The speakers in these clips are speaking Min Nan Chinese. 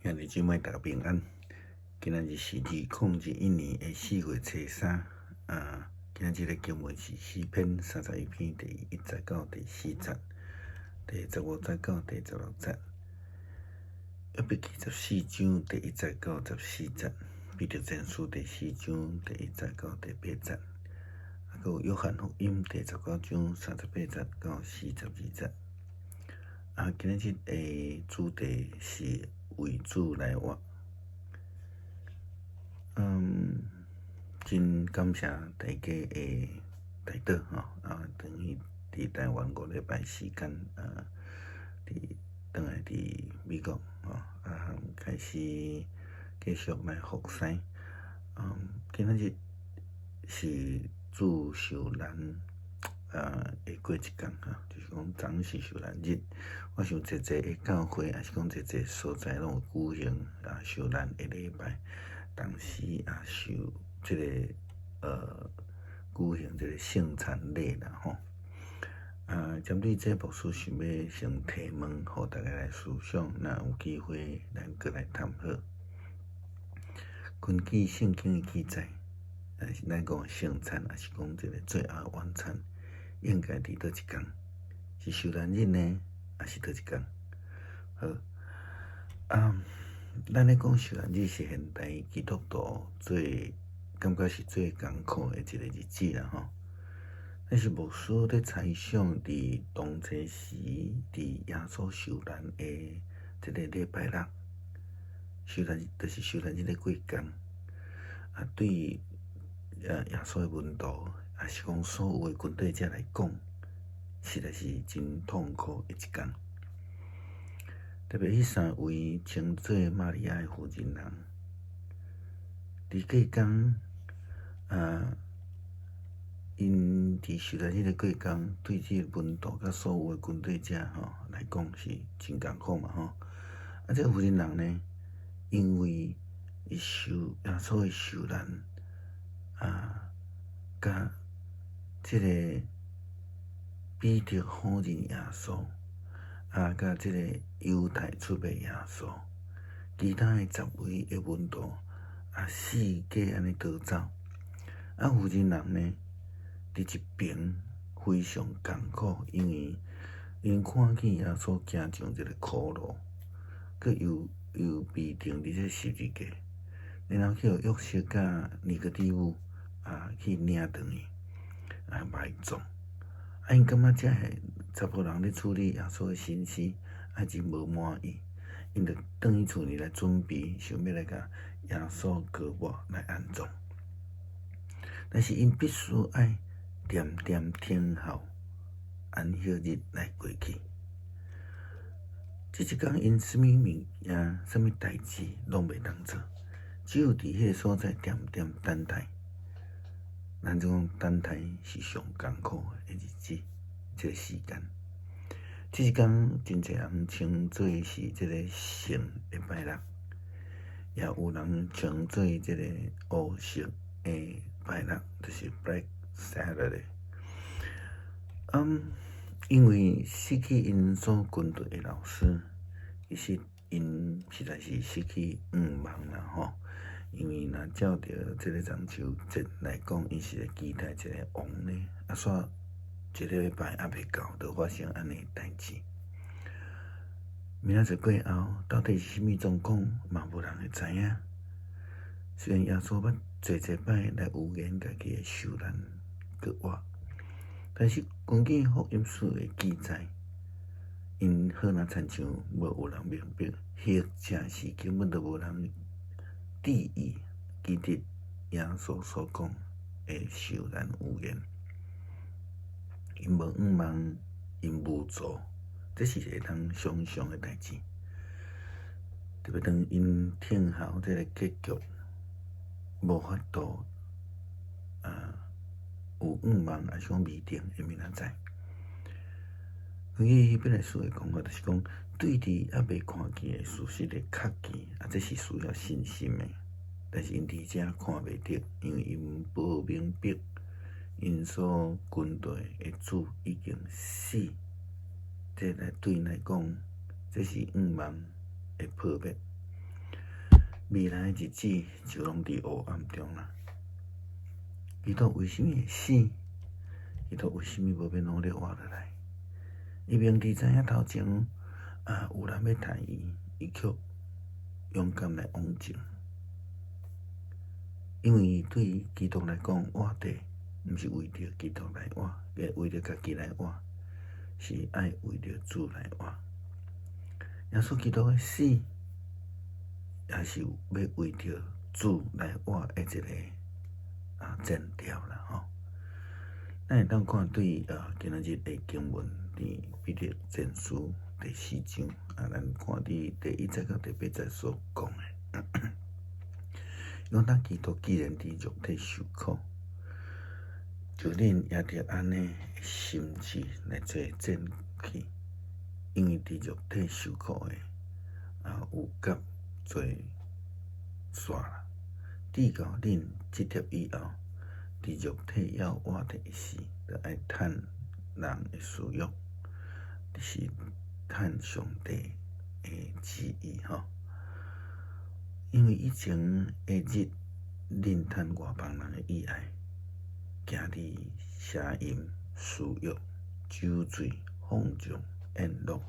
兄弟姊妹，大家平安。今仔日是2021年的4月初3。啊，今仔日的經文是詩篇31篇第1節到第4節，第15節到第16節。約伯記14章第1節到14節，彼得前書第四章第1節到第8節，啊，閣有約翰福音第19章38節到42節。啊，今仔日的主題是為主來活。真感謝大家的代禱吼，啊，轉去佇台灣5禮拜時間，啊，佇轉來佇美國吼，啊，開始繼續來服侍。今仔日是主受難啊，會過一工哈，就是講昨是受難日。我想濟濟的教會，抑是講濟濟所在，攏有舉行啊受難的禮拜，同時也受這个舉行這个聖餐禮啦吼。啊，針對這牧師想欲先提問，予大家來思想，若有機會咱閣來探討。根據聖經的記載，是咱講的聖餐，抑是講這个最後晚餐，應該佇佗一工？是受難日呢，抑是佗一工？好，啊，咱咧講受難日是現代基督徒最感覺是最艱苦的一個日子啦吼。但是牧師咧猜想，佇當初時，佇耶穌受難的這个禮拜六，受難就是受難日咧過工，啊，對耶穌的門徒，抑是講所有的跟隨者來講，實在是真痛苦的一工。特別彼三位稱做瑪利亞的婦人人，佇過工啊，𪜶佇受難日的過工，對這个門徒佮所有的跟隨者吼來講是真艱苦嘛吼。啊，這个婦人人呢，因為伊受耶穌的受難啊，佮這个彼得否認耶穌，啊，佮這個猶大出賣耶穌，其他的10位的門徒啊，四界按呢逃走。啊，婦人人呢，佇一爿非常艱苦，因為𪜶看見耶穌行上這个苦路，閣又又被釘佇這十字架，然後去予約瑟佮尼哥底母啊去領轉去啊埋葬。啊，𪜶感覺這个查埔人咧處理耶穌的身屍，啊真無滿意，𪜶就轉去厝裡來準備，想欲來共耶穌膏抹來安葬。但是𪜶必須愛恬恬聽候安息日來過去。這一工𪜶啥物物件、啥物代誌攏袂當做，只有佇彼个所在恬恬等待。咱就講等待是上艱苦的日子，這个時間。這一工真濟人稱做是這个聖禮拜六，也有人稱做這个烏色的拜六，就是 Black Saturday。因為失去𪜶所跟隨的老師，其實𪜶實在是失去向望啦吼。因為若照著這个中秋節來講，𪜶是會期待一个王呢，啊，煞一個禮拜猶未到，就發生按呢代誌。明仔載過後，到底是啥物狀況，嘛無人會知影。雖然耶穌捌濟濟擺來預言家己的受難閣活，但是根據福音書的記載，𪜶好若親像無有人明白，或者是根本就無人注意記得耶穌所講的受難預言。𪜶無向望，𪜶無助，這是會當想像的代誌。特別當𪜶聽候這个結局，無法度啊有向望，抑是講未定的明仔載。根據希伯來書的講法，就是講對佇猶未看見的事實的確據，啊，這是需要信心的。但是𪜶佇遮看袂著，因為𪜶無明白，𪜶所跟隨的主已經死，這來對𪜶來講，這是向望的破滅。未來的日子就攏佇黑暗中啦。基督為啥物會死？基督為啥物無欲努力活落來？伊明知知影頭前啊有人欲刣伊，伊卻勇敢來往前。因為對基督來講，活著毋是為著基督來活，為著家己來活，是愛為著主來活。耶穌基督的死，也是欲為著主來活的一個啊前兆啦吼。咱會當看對啊今仔日的經文，佇彼得前書第四章啊，咱看佇第一節到第八節所講的。講當基督既然佇肉體受苦，就恁也著按呢心志來做戰器，因為佇肉體受苦的啊，有佮罪煞啦。直到恁這帖以後，佇肉體猶活著的時，就愛褪人的私欲，是褪上帝的旨意吼。因為以前的日，恁趁外邦人的意愛，行佇邪淫、私欲、酒醉、放縱、宴樂，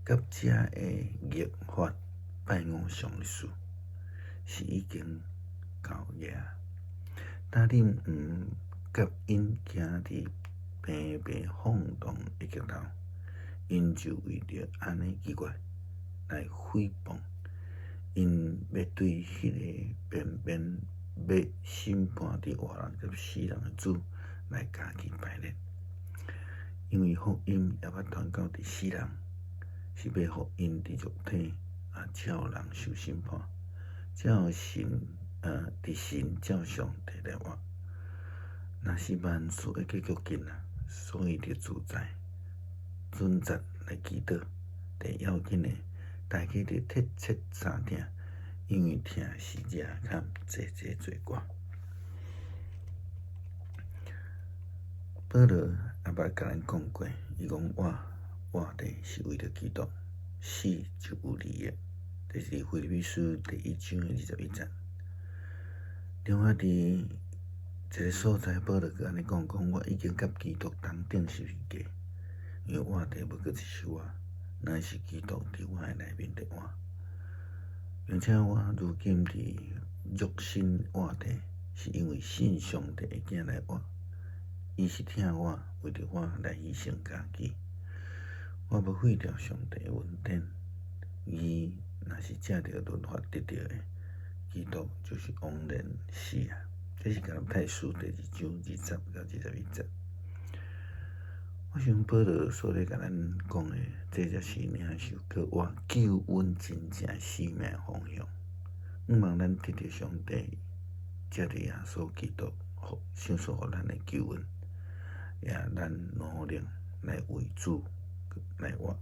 佮這个逆法拜偶像的事，是已經到額。當恁毋佮𪜶行佇平平放蕩的結頭，𪜶就為著按呢奇怪來誹謗。𪜶欲對彼个偏偏欲審判佇活人佮死人的主來家己排列，因為福音猶捌傳到佇死人，是欲予𪜶佇肉體啊照人受審判，照神啊佇神照上帝來活。若是萬事的結局近啊，所以著自在準則來祈禱。第要緊的，大家著切切相疼，因為疼是責任，齊齊罪過。保羅也捌共咱講過，伊講我活著是為著基督，死就有利益。這是腓立比書第一章的21節。另外，佇一个所在，保羅閣按呢講，講我已經佮基督同釘十字架，因為活著無閣是我，乃是基督佇我的內面佇活。並且我如今佇肉身活著，是因為信上帝的囝來活，伊是疼我，為著我來犧牲家己。我欲廢掉上帝的恩典，義若是藉著律法得著的，基督就是枉然死啊！這是加拉太書第二章20到21節。我想保羅所咧共咱講的，這才是領受閣活救恩真正生命的方向。向望咱得著上帝藉著耶穌基督，賞賜予咱的救恩，也咱努力來為主來活。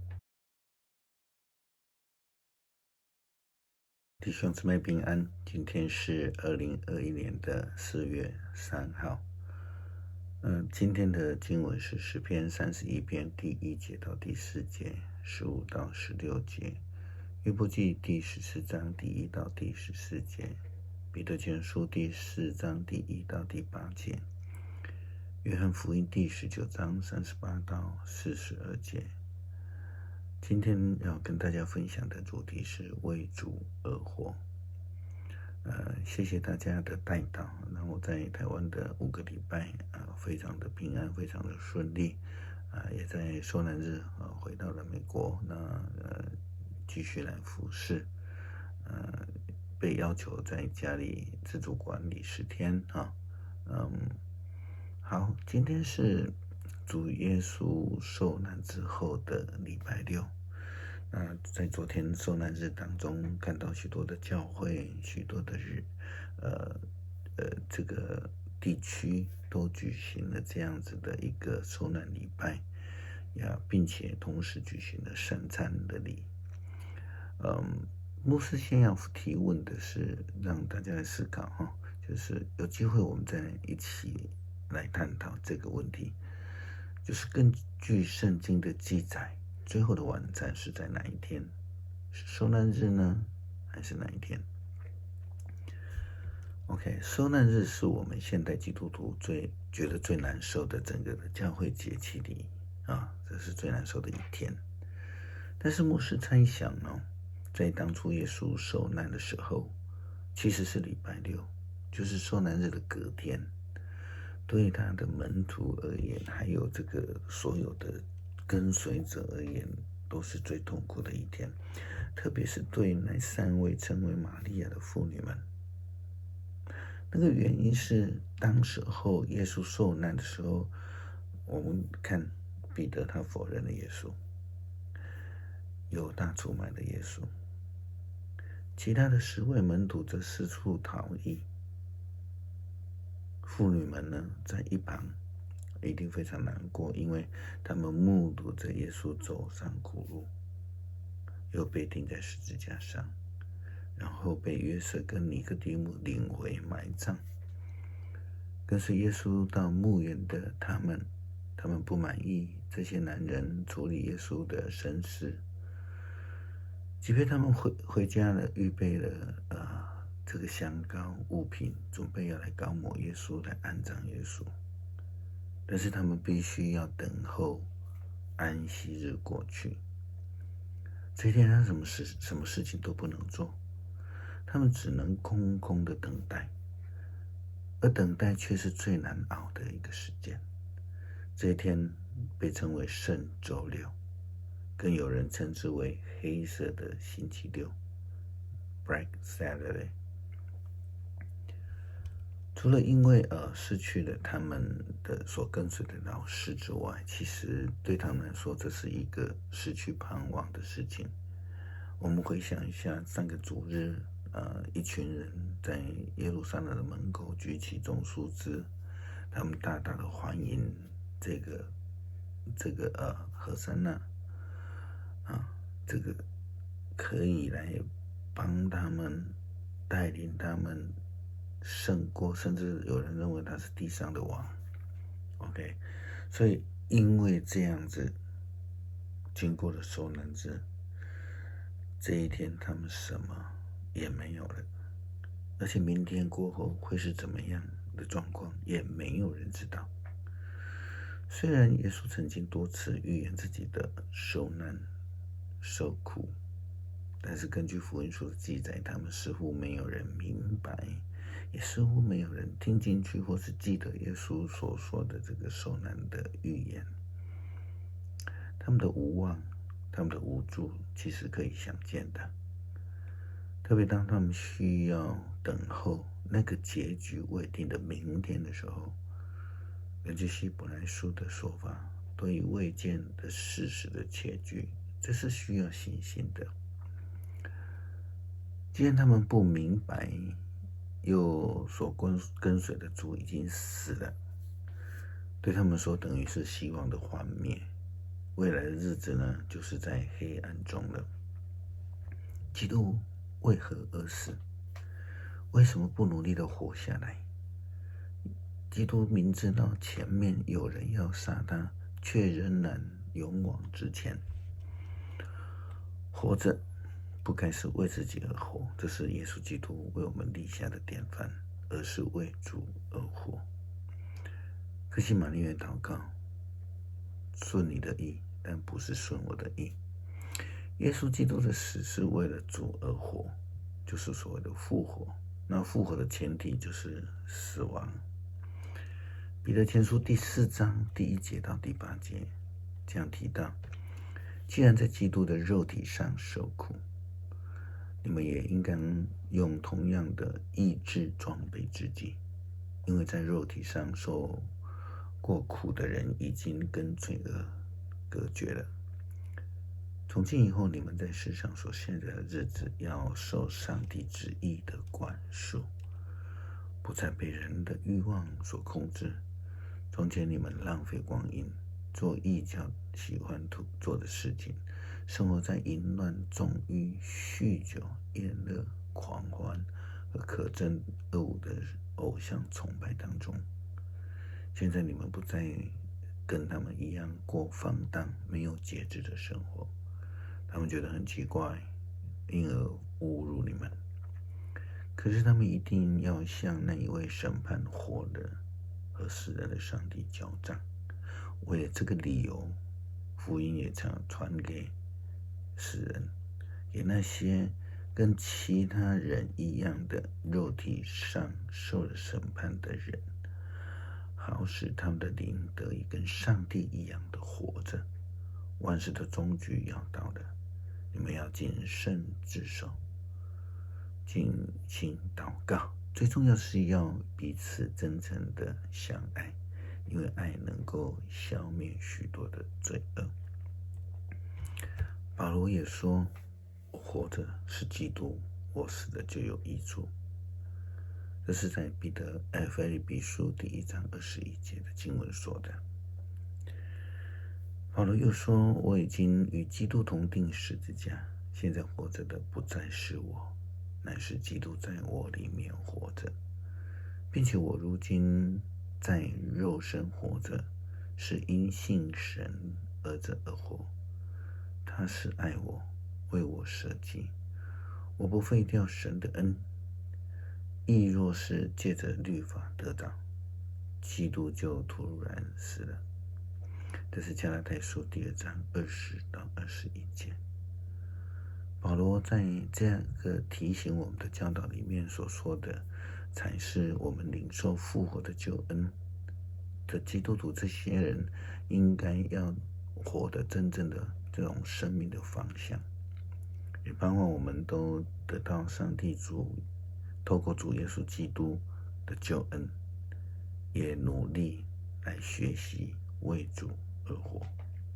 弟兄姊妹平安，今天是2021年的4月3號。今天的經文是詩篇31篇第一節到第四節，15到16節；約伯記第14章第一到第十四節；彼得前書第四章第一到第八節；約翰福音第19章38到42節。今天要跟大家分享的主題是為主而活。謝謝大家的代禱，讓我在台灣的5個禮拜啊，非常的平安，非常的順利啊，也在受難日啊回到了美國，那繼續來服侍，被要求在家裡自主管理10天啊，好，今天是主耶穌受難之後的禮拜六。那在昨天受難日當中，看到許多的教會、許多的日，這個地區都舉行了這樣子的一個受難禮拜呀，並且同時舉行了聖餐的禮。牧師先要提問的是，讓大家來思考哈，就是有機會我們再一起來探討這個問題，就是根據聖經的記載，最後的晚餐是在哪一天？是受難日呢，還是哪一天？ OK，受難日是我們現代基督徒最覺得最難受的整個的教會節期裡啊，這是最難受的一天。但是牧師猜想哦，在當初耶穌受難的時候，其實是禮拜六，就是受難日的隔天。對他的門徒而言，還有這個所有的跟隨者而言，都是最痛苦的一天。特別是對那三位稱為瑪利亞的婦女們。那個原因是，當時候耶穌受難的時候，我們看彼得他否認了耶穌，猶大出賣了耶穌，其他的10位門徒則四處逃逸。婦女們呢，在一旁一定非常難過，因為他們目睹着耶穌走上苦路，又被釘在十字架上。然後被約瑟跟尼哥底母領回埋葬。跟隨耶穌到墓園的他們，他們不滿意這些男人處理耶穌的身屍。即便他們回家了，預備了這個香膏物品，準備要來膏抹耶穌，來安葬耶穌，但是他們必須要等候安息日過去。這一天他什麼事情都不能做。他們只能空空的等待，而等待卻是最難熬的一個時間。這一天被稱為聖週六，更有人稱之為黑色的星期六（Black Saturday）。除了因為失去了他們的所跟隨的老師之外，其實對他們來說，這是一個失去盼望的事情。我們回想一下上個主日。一群人在耶路撒冷的門口舉起棕樹枝，他們大大的歡迎這個和散那啊，這個可以來幫他們帶領他們勝過，甚至有人認為他是地上的王。OK，所以因為這樣子，經過了受難日，這一天他們什麼也沒有了，而且明天過後會是怎麼樣的狀況，也沒有人知道。雖然耶穌曾經多次預言自己的受難、受苦，但是根據福音書的記載，他們似乎沒有人明白，也似乎沒有人聽進去或是記得耶穌所說的這個受難的預言。他們的無望，他們的無助，其實可以想見的。特別當他們需要等候那個結局未定的明天的時候，根據希伯來書的說法，對於未見的事實的確據，這是需要信心的。既然他們不明白，又所跟隨的主已經死了，對他們說等於是希望的幻滅，未來的日子呢，就是在黑暗中了。基督為何而死？為什麼不努力的活下來？基督明知道前面有人要殺他，卻仍然勇往直前。活着不該是為自己而活，這是耶穌基督為我們立下的典範，而是為主而活。客西馬尼園禱告，順你的意，但不是順我的意。耶穌基督的死是為了主而活，就是所謂的復活。那復活的前提就是死亡。彼得前書第四章第一節到第八節這樣提到：既然在基督的肉體上受苦，你們也應該用同樣的意志裝備自己，因為在肉體上受過苦的人已經跟罪惡隔絕了。從今以後，你們在世上所剩的日子，要受上帝旨意的管束，不再被人的慾望所控制。從前你們浪費光陰，做異教喜歡做的事情，生活在淫亂、縱慾、酗酒、宴樂、狂歡和可憎惡的偶像崇拜當中。現在你們不再跟他們一樣過放蕩、沒有節制的生活。他們覺得很奇怪，因而侮辱你們。可可是他們一定要向那一位審判活的和死人的上帝交賬。為了這個理由，福音也常傳給死人，給那些跟其他人一樣的肉體上受了審判的人，好使他們的靈得以跟上帝一樣的活着。萬事的終局要到了，你們要謹慎自守，盡心禱告。最重要是要彼此真誠的相愛，因為愛能夠消滅許多的罪惡。保羅也說：“我活着是基督，我死了就有益處。”這是在彼得腓立比書第1章21節的經文說的。保羅又說：“我已經與基督同釘十字架，現在活着的不再是我，乃是基督在我裡面活着，並且我如今在肉身活着，是因信神兒子而活。他是愛我，為我捨己。我不廢掉神的恩。義若是借着律法得着，基督就徒然死了。”這是加拉太書第2章20到21節。保羅在這個提醒我們的教導裡面所說的，才是我們領受復活的救恩的基督徒這些人應該要活的真正的這種生命的方向。也盼望我們都得到上帝主透過主耶穌基督的救恩，也努力來學習為主而活。